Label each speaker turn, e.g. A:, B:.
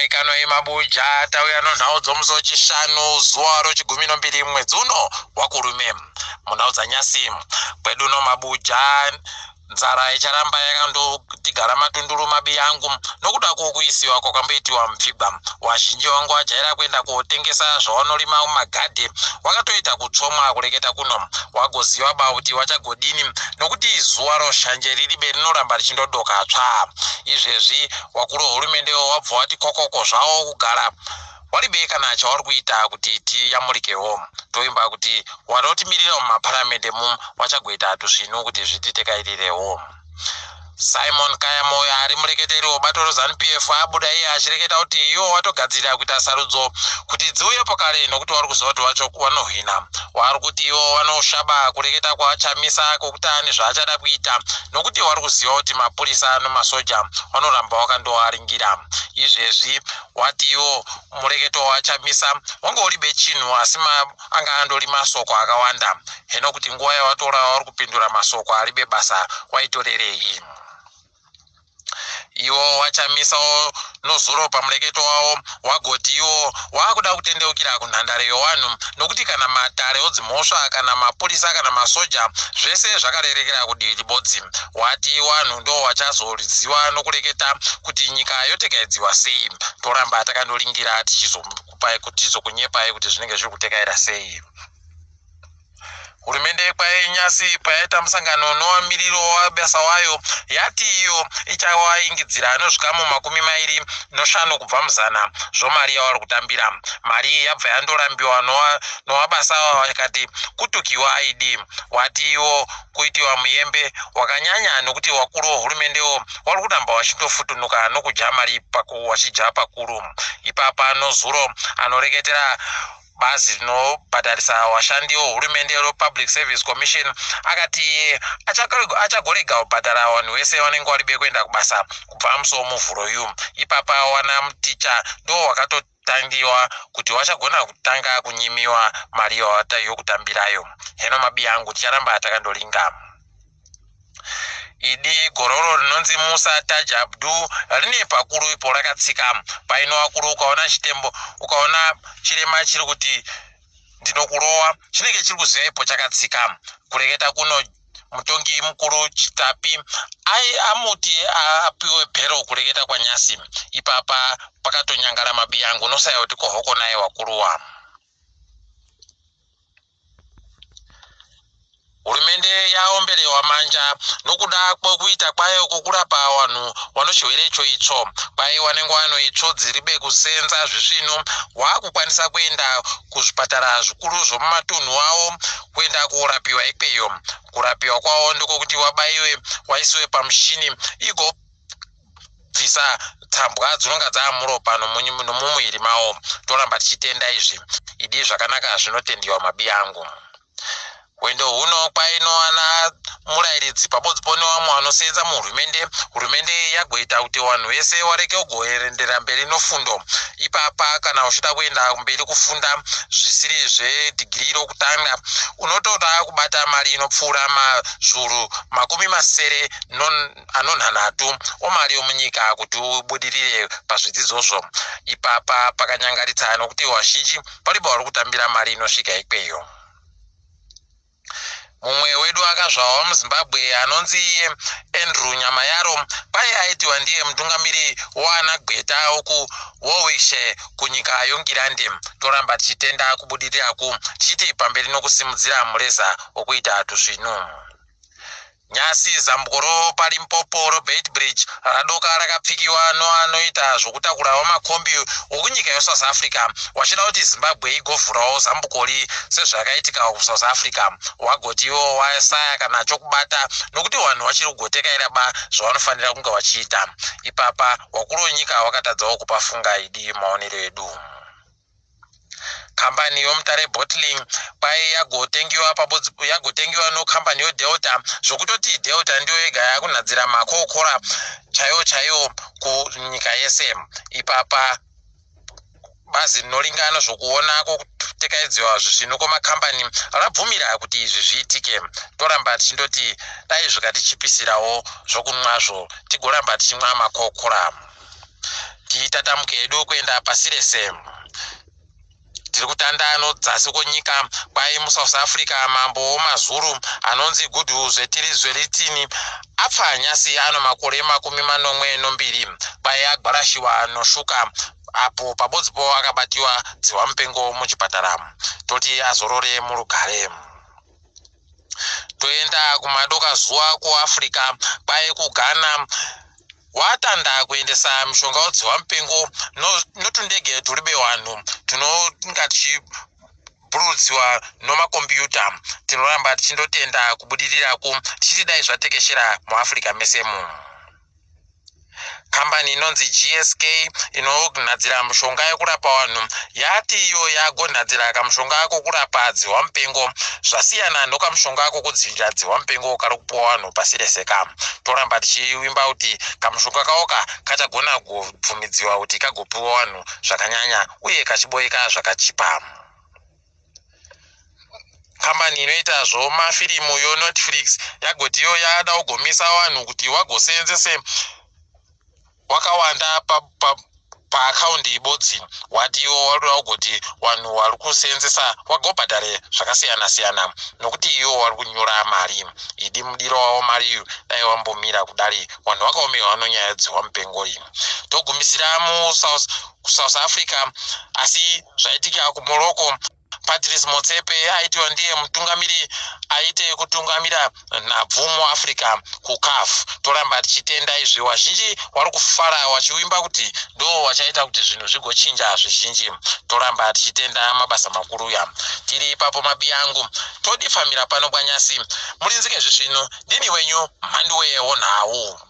A: Maikanoi mabuja tauya nonhau dzomusi wechishanu zuva rochigumi nombiri mwedzi uno wakurume munhau dzanyasi kwedu no mabuja nzara icharamba yakandotigara matunduru mabi angu nokuda kwokuisiwa kwakamboitiwa mupfigwa wazhinji wangu wajaira kuenda kotengesa zvawanorima mumagadhe wakatoita kutsvomwa kureketa kuno wagoziva ba kuti wachagodini nokuti zuva roshanje riribe rinoramba richindodoka tsva izvezvi wakuru wehurumende wabva wati kokoko zvawo kugara waribe kana chauri kuita kuti tiyamurikewo toimba kuti wanotimirira mumaparamende mu wachagoita tusvinu kuti zvititekairirewo Simon Kaya Moyo ari mureketeri webato reZanu PF abuda iye achireketa kuti iwo watogadzirira kuita sarudzo kuti dziuyepo kare nokuti wari kuziva kuti wacho wanohwina. Wari kuti iwo wanoshaba kureketa kwaChamisa kwokuti ane zvaachada kuita nokuti wari kuziva kuti mapurisa nemasoja wanoramba wakandoaringira. Izvezvi wati iwo mureketo waChamisa wange uribe chinhu asi anga andori masoko akawanda heno kuti nguva yawatora wauri kupindura masoko aribe basa waitorerei iwo wachamisawo nozuro pamureketo wawo wagoti iwo waakuda kutendeukira kunhandare yowanhu nokuti kana matare odzimhosva kana mapurisa kana masoja zvese zvakarerekera kudivi ribodzi wati wanhu ndo wachazoziwa nokureketa kuti nyika yotekaidziwa sei toramba takandoringira tichizokupai tichizokunyepai kuti zvinenge zviri kutekaira sei hurumende yekwaenyasi payaita musangano nowamiriro wabasa wayo yati iyo ichawaingidzira nozvikamu 25 kubva muzana zvomari yavari kutambira mari iyi yabva yandorambiwa nowabasa vakati kutukiwa aidi wati iwo kuitiwa muyembe wakanyanya nokuti wakuru wehurumendewo wari kuramba wachindofutunuka nokudya mari wachidya pakuru ipapa nozuro anoreketera bazi rinobhadharisa vashandi vehurumende rePublic Service Commission akati iye achagorega kubhadhara vanhu vese vanenge varibe kuenda kubasa kubva musi womuvhuro yu ipapa wana muticha ndo wakatotangiwa kuti wachagona kutanga kunyimiwa mari yokutambirayo heno mabi angu ticharamba takandolinga idi gororo rinonzi Musa Taj Abdu rine pakuru ipo rakatsika paino wakuru ukaona chitembo ukaona chirema chiri kuti ndinokurowa chinenge chiri kuziva ipo chakatsika kureketa kuno mutongi mukuru Chitapi ai amuti apiwe bhero kureketa kwanyasi ipapa pakatonyangara mabi angu unosaya kuti kohoko naye wakuruwa Hurumende yaomberewa manja nokuda kwekuita kwayo kwokurapa vanhu vanochirwere choitsvo. Kwai wanenge wano itsvo dziribe kusenza zvisvinu waakukwanisa kuenda kuzvipatara zvikuru zvomumatunhu awo kuenda korapiwa ikweyo. Kurapiwa kwawo ndekwokuti wabaiwe waisiwe pamushini igo bvisa tsambwa dzinonga dzaamuropa nomumuviri mawo toramba tichitenda izvi idi zvakanaka zvinotendiwa mabi angu hwendo huno kwainowana murairidzi pabodzi pone vamwe vanosenza muhurumende hurumende yagoita kuti vanhu vese wareke kugoendera mberi nofundo ipapa kana uchida kuenda mberi kufunda zvisiri zvedhigiri rokutanga unotoda kubata mari inopfuura mazvuru 60 anonhanhatu omari yomunyika kuti ubudirire pazvidzidzozvo ipapa pakanyangaritsa nokuti vazhinji paripo vari kutambira mari inosvika ikweyo mumwe wedu akazvarwa muZimbabwe anonzi iye Andrew Nyamayaro pai aitiwa ndiye mutungamiri waana gweta wokuWarwickshire kunyika yoNgirandi toramba tichitenda kubudiriraku tichiti pamberi nokusimudzira mureza wokuita tusvinu Nyasi zambuko ropaLimpopo roBeitbridge radoka rakapfikiwa noanoita zvokutakurawo makombi okunyika yeSouth Africa wachida kuti Zimbabwe igovhurawo zambukori sezvakaitika kuSouth Africa wagoti iwo wasaya kana chokubata nokuti vanhu vachiri kugotekaira ba zvavanofanira kunge vachiita ipapa wakuru wenyika wakatadzawo kupafunga idi maonero edu. Kambani yoMutare Bottling kwai yagotengiwa pabodzi yagotengiwa nokambani yoDelta zvokutoti Delta ndiyo yega yakunhadzira makokora chaiwo chaiwo kunyika yese ipapa bazi rinoringana zvokuona kwokutekaidziwa zvisvinu kwemakambani rabvumira kuti izvi zviitike toramba tichindoti dai zvikatichipisirawo zvokunwazvo tigoramba tichimwa makokora. Titatamuke hedu kuenda pasi rese. Tiri kutanda nodzasi kwenyika kwai muSouth Africa mambo womazulu anonzi Goodwill Zvetiri Zwelithini apfa nyasi ano makore 72 kwai agwarashiwa noshuka apo pabodzipo akabatiwa dzihwa mupengo muchipatara. Toti azorore murugare. Toenda kumadoka zuva kuAfrica kwai kuGhana watanda kuendesa mishonga wodzihwa mupengo notundege turibe vanhu tunonga tichibhururutsiwa nomakombiyuta. Tinoramba tichindotenda kubudiriraku tichiti dai zvatekeshera muAfrica mesemu. Kambani inonzi GSK inonhadzira mishonga yekurapa vanhu yati iyo yagonhadzira kamushonga kokurapa dzihwa mupengo zvasiyana nokamushonga kokudzivirira dzihwa mupengo kari kupiwa vanhu pasi rese ka. Toramba tichivimba kuti kamushonga kaoka kachagona kubvumidziwa kuti kagopiwa vanhu zvakanyanya uye kachiboeka zvakachipa. Kambani inoita zvomafirimu yoNetflix yagoti iyo yada kugomisa vanhu kuti vagoseenzese wakawanda paakaundi pa, pa ibodzi. Wati iwo waruda kugoti vanhu vari kuseenzesa vagobhadhare zvakasiyana siyana nokuti iwo vari kunyura mari. Idi mudiro wavo mari iyu dai wambomira kudari vanhu vakaomerwa nonyaya dzehwamupengo iyi. Togumisira muSouth Africa asi zvaitika kuMorocco. Patrice Motsepe aitiwa ndiye mutungamiri aite kutungamira nhabvu muAfrica kuCAF. Toramba tichitenda izvi, vazhinji vari kufara vachiwimba kuti ndo vachaita kuti zvinhu zvigochinja zvizhinji. Toramba tichitenda mabasa makuru ya. Tiri ipapo mabi angu, todifamira pano kwanyasi murinzike zvisvinu. Ndini wenyu Mhanduwe wonhau.